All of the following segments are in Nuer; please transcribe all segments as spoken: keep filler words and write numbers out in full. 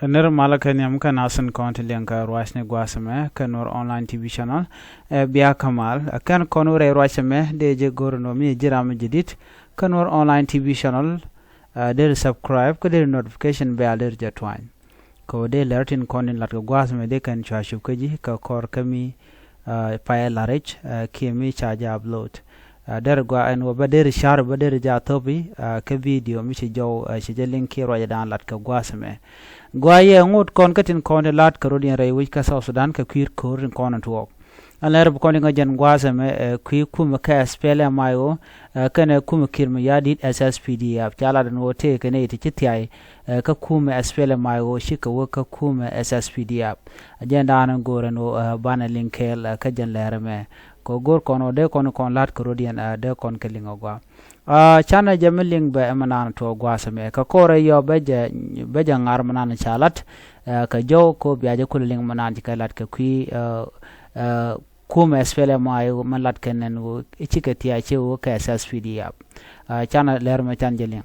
Nir malä kɛ nhiam kɛ nasin kɔn ti liɛŋ kɛ ruacni gua̱a̱th ɛmɛ kɛ Nuɔr Online T V channel. Ɛ bia kamal ɛ kɛn kɔn wä rɛy ruac ɛmɛ dee jɛ go̱r ɛn ɣöö mi ji̱ ram mi jɛ di̱t kɛ Nuɔr Online T V channel. Ɛ deri subscribe kɛ deri notification bell deri jɛ tuany. Kɛ wä dee lɛr tin kɔn in lat kɛ gua̱a̱th ɛmɛ dee kɛn cua cup kä ji̱ kɛ kɔr kä mi payɛ la rɛc kiɛ mi ca jɛ upload. Deri gua ɛn wä bä deri car bä deri jɛ a thop i̱ kä video mi ci jɔw ci jɛ liŋ kiɛ ruacɛ dan lat kɛ gua̱a̱th ɛmɛ. Gua yɛ ŋot kɔn kä tin kɔn ti lat kɛ rot yɛn rɛy wec kä South Sudan kɛ kui̱ ko̱r tin kɔn in tuɔɔk. Ɛn lɛr bi kɔn in ŋä jɛn gua̱a̱th ɛmɛ kui̱ kumɛ kɛ S P L M I O kɛnɛ kumɛ Kiir Mayardit S S P D F ca lat ɛn wä tëë kɛ nɛy ti ci thiay kä kumɛ S P L M I O cikɛ wä kä kumɛ S S P D F. A jɛn daanɛ go̱o̱rɛ ni banɛ liŋ kɛɛl kä jɛn lɛr ɛmɛ. Kɛ go̱o̱r kɔn ɔ dee kɔn kɔn la̱t kɛ rot yɛn dee kɔn kɛ liŋ ɔ gua. Canɛ jɛ mi liŋ bɛ ɛmɛ naan tuɔɔk gua̱a̱th ɛmɛ kɛ kɔrɛ yɔ bɛ jɛ ŋar mi naan ca la̱t kɛ jɔw kɛ ɔ bia jɛ kulɛ liŋ mi naan ci kɛ la̱t kɛ kui̱ kumɛ S P L M I O mi la̱t kɛ nɛn ɣöö cikɛ thia̱a̱c ci ɣöö kɛ S S P D F. Canɛ lɛr ɛmɛ can jɛ liŋ.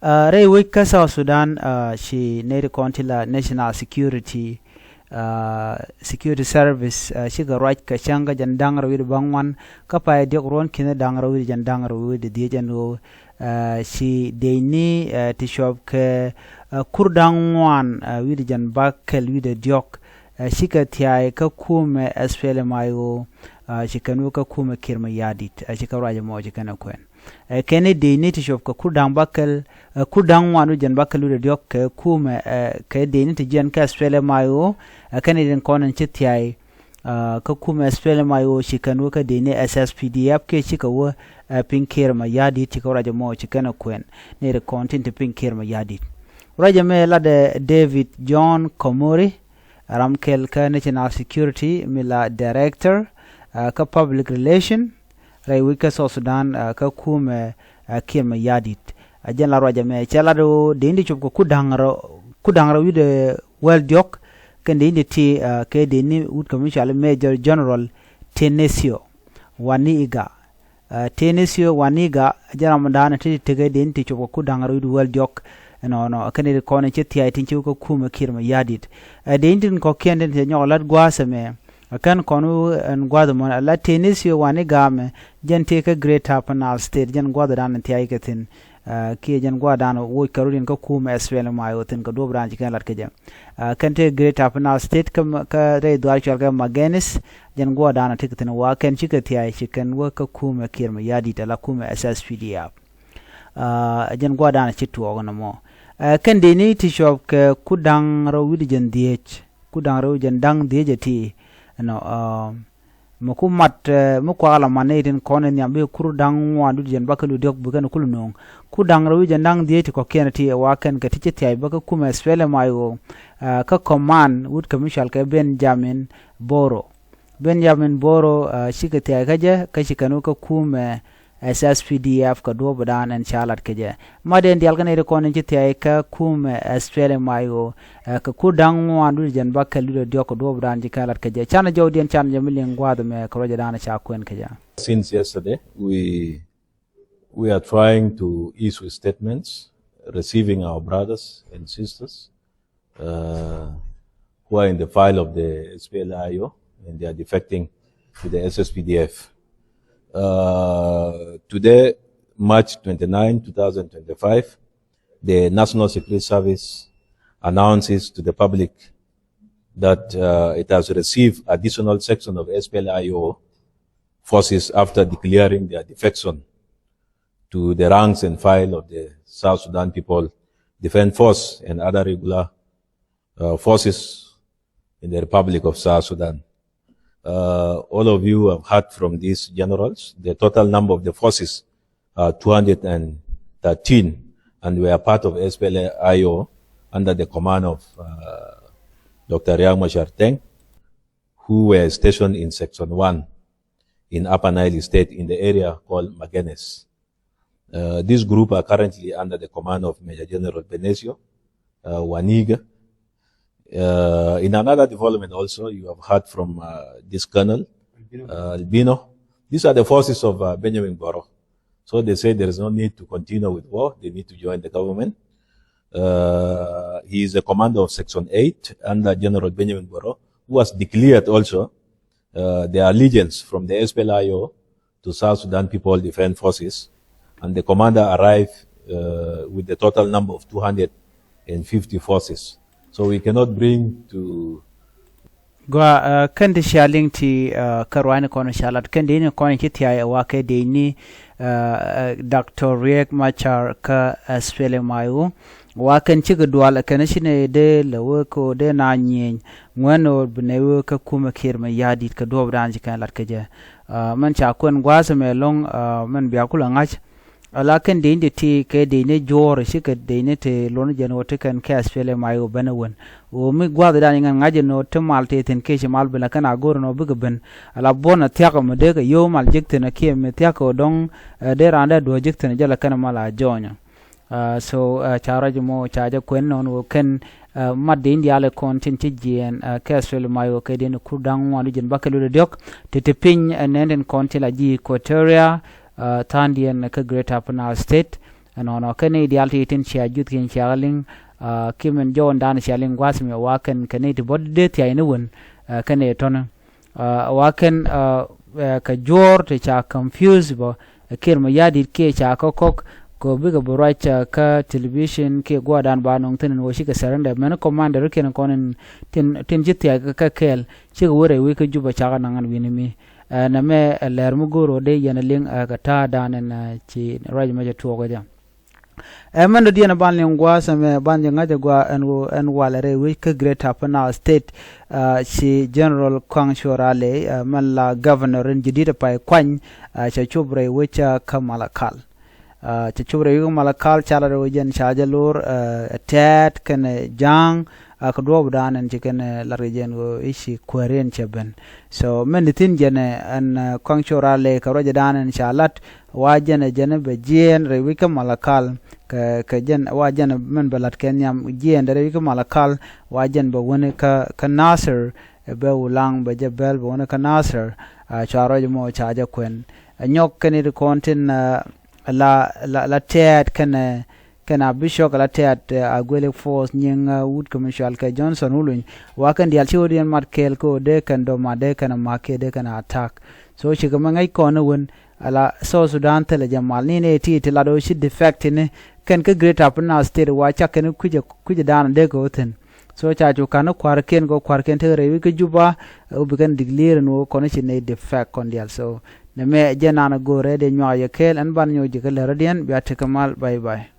Rɛy wec kä South Sudan ci nɛy ti kɔn ti la National Security Security Service cikɛ ruac kɛ cäŋ kä jɛn da̱ŋ rɛw wi̱cdɛ bäŋuan kä pay diɔ̱k ruɔ̱n ki̱n da̱ŋ rɛw wi̱cdɛ jɛn da̱ŋ rɛw wi̱cdɛ dhieec ɛn ɣöö ci dëcni ti cuɔp kɛ kur da̱ŋ ŋuan wi̱cdɛ jɛn bäkɛl wi̱cdɛ diɔ̱k cikɛ thia̱a̱c kä kumɛ S P L M I O ci kɛn wä kä kumɛ Kiir Mayardit cikɛ ruac ɛmɔ ci kɛn ɛ kuɛn. Ɛ kɛn i̱ dëcni ti cuɔp kɛ kur da̱ŋ bäkɛl kur da̱ŋ ŋuan wi̱cdɛ jɛn bäkɛl wi̱cdɛ diɔ̱k kɛ kumɛ kɛ dëcni ti jiɛn kɛ S P L M I O ɛ kɛn i̱ din kɔn in ci thia̱a̱c kä kumɛ S P L M I O ci kɛn wä kä dëcni S S P D F kiɛ cikɛ wä piny Kiir Mayardit cikɛ ruac ɛmɔ ci kɛn ɛ kuɛn. Ni ri kɔn tin ti piny Kiir Mayardit ruac ɛmɛ latdɛ David John Komori ram kɛl kä National Security mi la Director kä Public Relation rɛy wec kä South Sudan kä kumɛ Kiir Mayardit. A jɛn la ruac ɛmɛ cɛ lat ɣöö dëcni ti cuɔp kɛ kur da̱ŋ rɛw wi̱cdɛ wäl diɔ̱k kɛn dëcni ti kɛ dëcni wut kɛ mi cual Major General Tenesio Waniga. Tenesio Waniga jɛn ram dan ti ti tekɛ dëcni ti cuɔp kɛ kur da̱ŋ rɛw wi̱cdɛ wäl diɔ̱k. Ɛnɔnɔ kɛn ri kɔn in ci thia̱a̱c tin ci wä kä kumɛ Kiir Mayardit. Dëcni tin kɔ̱kiɛn tin cɛ nyɔk lat gua̱a̱th ɛmɛ. Kɛn kɔn wä ɛn gua̱th mɔn ala Tenesio Waniga mɛ jɛn tëë kä Greater Upper Nile State jɛn gua̱th dan thia̱a̱c kɛ thi̱n. Kiɛ jɛn gua̱th dan woc kɛ rot in kä kumɛ S P L M I O thi̱n kɛ duɔ̱p dan ci kɛn lat kɛ jɛ. Kɛn tëë Greater Upper Nile State kä rɛy dhuaar cual kɛ Magenis jɛn gua̱th dan ti kɛ thi̱n wa kɛn cikɛ thia̱a̱c ci kɛn wä kä kumɛ Kiir Mayardit ala kumɛ S S P D F. Jɛn gua̱th dan ci tuɔɔk nɔmɔ. Kɛn dëcni ti cuɔp kɛ kur da̱ŋ rɛw wi̱cdɛ jɛn dhieec. Kur da̱ŋ rɛw jɛn da̱ŋ dhieec ɛ ti ɛnɔ mɛ ku mat mi kuak la man nɛy tin kɔn in nhiam bi kur da̱ŋ ŋuan wi̱cdɛ jɛn bäkɛl wi̱cdɛ diɔ̱k bi kɛn kul no̱o̱ŋ. Kur da̱ŋ rɛw wi̱cdɛ jɛn da̱ŋ dhieec ti kɔ̱kiɛn ti ɛ wa kɛn kɛ ti ci thia̱a̱c bä kä kumɛ S P L M I O kä command wut kɛ mi cual kɛ Benjamin Boro. Benjamin Boro cikɛ thia̱a̱c kä jɛ kä ci kɛn wä kä kumɛ S S P D F kɛ duɔ̱ɔ̱p dan ɛn ca lat kɛ jɛ. Mat ɛn diaal kä nɛy ti kɔn in ci thia̱a̱c kä kumɛ S P L M I O kɛ kur da̱ŋ ŋuan wi̱cdɛ jɛn bäkɛl wi̱cdɛ diɔ̱k kɛ duɔ̱ɔ̱p dan ci kɛn lat kɛ jɛ. Canɛ jɔwdiɛn canɛ jɛ mi liŋ gua̱a̱th ɛmɛ kɛ ruacɛ dan ca kuɛn kɛ jɛ. Since yesterday, we, we are trying to issue statements, receiving our brothers and sisters uh, who are in the file of the S P L I O, and they are defecting to the S S P D F. Uh, today, March twenty-nine, two thousand twenty-five, the National Security Service announces to the public that uh, it has received additional section of S P L I O forces after declaring their defection to the ranks and file of the South Sudan People Defense Force and other regular uh, forces in the Republic of South Sudan. Uh, all of you have heard from these generals. The total number of the forces are two hundred thirteen, and we are part of S P L I O under the command of uh, Doctor Riek Machar Teng, who were stationed in Section one in Upper Nile State in the area called Magenes. Uh, this group are currently under the command of Major General Benesio uh, Waniga. Uh, in another development also, you have heard from uh, this colonel, uh, Albino. These are the forces of uh, Benjamin Boro. So they say there is no need to continue with war. They need to join the government. Uh, He is the commander of Section eight under General Benjamin Boro, who has declared also uh, their allegiance from the S P L M I O to South Sudan People Defense Forces, and the commander arrived uh, with the total number of two hundred fifty forces. So we cannot bring to Gua, uh, kɛn ti cia liŋ ti, uh, kä rua̱a̱ni kɔn ca lat kɛn dee ni kɔn ci thia̱a̱c ɛ wa kɛ dee ni, uh, uh, Doctor Riek Machar kä, uh, S P L M I O. Wa kɛn cikɛ dual kɛn ci nɛ dee lɛ wee ko dee na nyieny ŋuɛn ɔ bi nɛ wee kä kumɛ Kiir Mayardit kɛ duɔɔp dan ci kɛn lat kɛ jɛ. Uh, mɛn ca kuɛn gua̱a̱th mɛ loŋ, uh, mɛn bia kulɛ ŋa̱c. Ala kɛn dee ni ti kɛ dee ni juɔ̱ɔ̱r cikɛ dee ni ti luɔ̱n jɛn ɣöö ti kɛn kɛ S P L M I O ben ɛ wen. Ɣöö mi gua̱a̱th dan ŋɛn ŋa̱c ɛn ɣöö ti mal ti thi̱n kɛ ci mal bi la kɛn a go̱r ɛn ɣöö bikɛ ben. Ala buɔ̱n a thia̱k ɛmɔ dee kɛ yio̱w mal jek thi̱n a kiɛ mi thia̱k kɛ ɣöö dɔ̱ŋ, uh, dee raan dee duɔ̱ɔ̱r jek thi̱n jɛ la kɛn mal a jɔɔnyɔ. Uh, so, uh, ca ruac mɔ ca jɛ kuɛn nɔn wä kɛn, uh, mat di in diaal kɔn tin ci jiɛɛn, uh, kɛ S P L M I O kɛ diɛn kur da̱ŋ ŋuan di jɛn bakɛ lut diɔk ti ti piny, uh, nɛn tin kɔn ti la ji̱ Equatoria, uh, tha̱a̱n diɛn kä Greater Upper Nile State. Uh, nɔnɔ kɛn in diaal ti tin cia juth kiɛn cia liŋ, uh, ki min jɔwän dan cia liŋ gua̱th mi wa kɛn kɛn in ti bɔt dee thia̱a̱c ni wen, uh, kɛn in tɔni. Uh, wa kɛn, uh, uh, kɛ juɔ̱ɔ̱r ti ca confuse bä, uh, Kiir Mayardit kiɛ ca kä kɔk kɛ bikɛ bi ruac, uh, kä television kiɛ gua̱a̱r dan ba nɔŋ thi̱n ɛn ɣöö cikɛ surrender mɛn commander kiɛn kɔn in tin, tin ci thia̱a̱c kä kɛɛl cikɛ wä rɛy wec kä Juba cakɛ naŋ ɛn wi̱ni mi. Uh, nɛmɛ, uh, lɛr mi go̱o̱r ɣöö dee yɛn ɛ liŋ, uh, kɛ ta̱a̱ dan ɛn, uh, ci ruac mɛ cɛ tuɔɔk kä jɛ. Ɛ mɛn dɔ̱diɛn ɛ ban liŋ gua̱a̱th ɛmɛ ban jɛ ŋa̱c ɛ gua̱a̱ ɛn ɣöö ɛn walɛ rɛy wec kä Greater Upper Nile State, uh, ci General Kuaŋ Cuɔr Alɛ, uh, mɛn la governor in jadid ɛ pay kuany, uh, cɛ cop rɛy wec, uh, kä Malakal. Uh, cɛ cop rɛy wec kä Malakal ca lat ɛ wec jɛn ca jɛ lo̱r, uh, tɛɛt kɛnɛ ja̱a̱ŋ, uh, kɛ duɔɔp dan ɛn ci kɛn, uh, lat kɛ jɛn ɣöö i̱ ci kuääriɛn cɛ ben. So mɛn di thi̱n jɛn, uh, ɛn, uh, Kuaŋ Cuɔr Alɛ kɛ ruacɛ dan ɛn ca lat, wa jɛn ɛ jɛn bɛ jiɛɛn rɛy wec kä Malakal, kɛ, kɛ jɛn, wa jɛn mɛn bɛ la̱t kɛ nhiam jiɛɛn dɛ rɛy wec kä Malakal, wa jɛn bɛ wäni kä, kä Nasir, ɛ bɛ Wulaŋ bɛ jɛ bɛl bɛ wäni kä Nasir, uh, cua ruac mɔ ca jɛ kuɛn. Ɛ nyɔk kɛn it kɔn tin, uh, la, la, la tɛɛt kɛnɛ, kɛn a bishop la tɛɛt, uh, a guelik force nyiŋ, uh, wut kɛ mi cual kɛ Johnson Wuluny. Wa kɛn diaal ci wä diɛn mat kɛɛl kä wä dee kɛn dɔ̱ mat dee kɛn a mak kiɛ dee kɛn a attack. So cikɛ mɛ ŋäc kɔn ni wen, ala South Sudan thilɛ jɛ mal ni ni ti ti lat ɣöö ci defect ni kɛn kä Greater Upper Nile State wa cak kɛn kui̱cɛ, kui̱cɛ daanɔ dee kɛ wä thi̱n. So ca cu ka̱n ni kua̱rkiɛn kɛ kua̱rkiɛn tekɛ rɛy wec kä Juba, ɛ wä bi kɛn declare ni wä kɔn ci nɛy defect kɔn diaal. So nɛmɛ jɛ nan a go̱o̱rɛ dee nyuak yɛ kɛɛl ɛn ban nyɔk ji̱ kä lɛr rɔ̱diɛn bia tekɛ mal. Bye bye.